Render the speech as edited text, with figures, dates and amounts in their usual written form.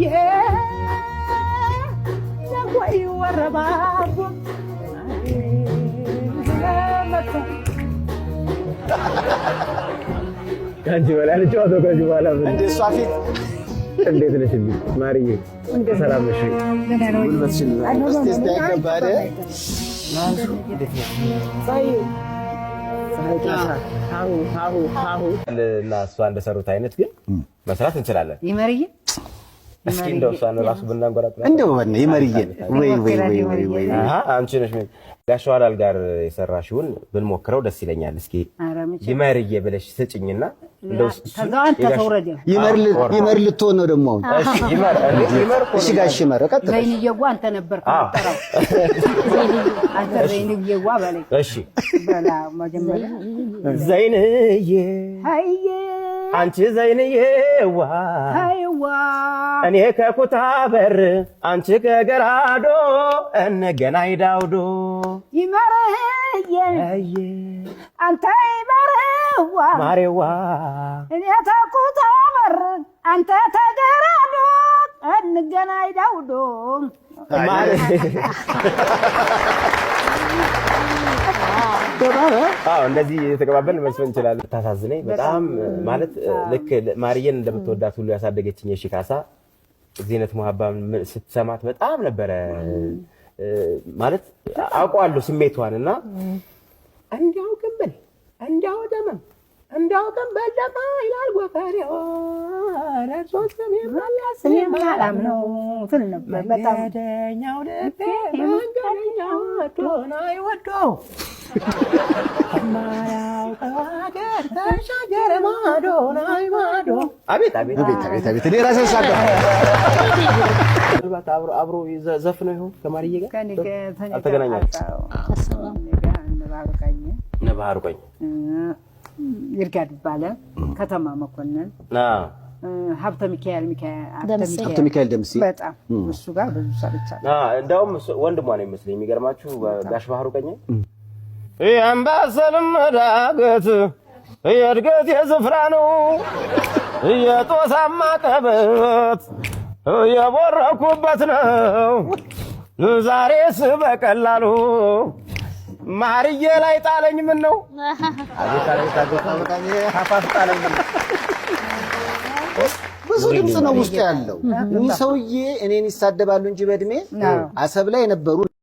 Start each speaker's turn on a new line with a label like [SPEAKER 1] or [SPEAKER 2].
[SPEAKER 1] ይመርዬ ነጎይ ወረባቦ
[SPEAKER 2] ከአንቺ በላይ አልጫወተው ከዚህ በኋላ ምን
[SPEAKER 3] እንደ እሷ ፊት
[SPEAKER 2] እንዴት ነሽ? ማርዬ ሰላም ነሽ?
[SPEAKER 3] ጉልበትሽን እስቲ እስቲ አይገባህ
[SPEAKER 2] እና እሷ እንደሰሩት አይነት ግን መስራት እንችላለን።
[SPEAKER 4] ይመርዬ
[SPEAKER 2] እስኪ እንደው እሷን እራሱ ብናንጎራጉራ
[SPEAKER 3] እንደው በነ ይመርዬን ወይ ወይ ወይ ወይ ወይ
[SPEAKER 2] አንቺ ነሽ ጋሸዋላል ጋር የሰራሽውን ብንሞክረው ደስ ይለኛል። እስኪ ይመርዬ ብለሽ ስጭኝና እንደው
[SPEAKER 3] ይመር ልትሆን ነው ደግሞ አሁን። እሺ ጋሽ ይመር ቀጥል።
[SPEAKER 4] ዘይንዬዋ አንተ ነበርክ የምጠራው። አንተ ዘይንዬዋ በለኝ።
[SPEAKER 2] እሺ
[SPEAKER 4] በላ መጀመሪያ
[SPEAKER 2] ዘይንዬ አንቺ ዘይንዬዋ እኔ ከኩታ በር አንቺ ከገራዶ እንገናኝ ዳውዶ
[SPEAKER 4] ይመርህዬ አንተ ይመርህዋ
[SPEAKER 2] ማሬዋ
[SPEAKER 4] እኔ ተኩታ በር አንተ ተገራዶ እንገናኝ ዳውዶ።
[SPEAKER 2] አዎ እንደዚህ የተቀባበልን መስፈን እንችላለን። ታሳዝነኝ በጣም ማለት ልክ ማርዬን እንደምትወዳት ሁሉ ያሳደገችኝ የሺ ካሳ ዚነት ሙሀባ ስትሰማት በጣም ነበረ ማለት አውቀዋለሁ ስሜቷን እና እንዲያው ቅብል እንዲያው ደመም እንዲያው ቅብል ደማ ይላል ጎፈሬው መንገደኛው ልቤ መንገደኛው ወዶን አይወደው ከማያውቀው ሀገር ተሻገረ ማዶን አይ ማዶ። አቤት አቤት
[SPEAKER 3] አቤት አቤት! እኔ ራሴ ሳቀ።
[SPEAKER 2] ምናልባት አብሮ ዘፍነው ይሆን ከማርዬ ጋር አልተገናኛችሁም? እነ ባህሩ ቀኝ
[SPEAKER 4] ይርጋ ዱባለ፣ ከተማ መኮንን፣ ሀብተ ሚካኤል
[SPEAKER 3] ሀብተ ሚካኤል ደምሴ
[SPEAKER 4] በጣም እሱ ጋር ብዙ ሰርቻለሁ።
[SPEAKER 2] እንደውም ወንድሟ ነው የሚመስለኝ። የሚገርማችሁ ጋሽ ባህሩ ቀኝ የአምባሰልም ዳገት የእድገት የስፍራ ነው የጦሳማ ቀበት የቦረኩበት ነው። ዛሬስ በቀላሉ ማርዬ ላይ ጣለኝ። ምን ነው
[SPEAKER 3] ብዙ ድምፅ ነው ውስጡ ያለው። እኒህ ሰውዬ እኔን ይሳደባሉ እንጂ በእድሜ አሰብ ላይ የነበሩ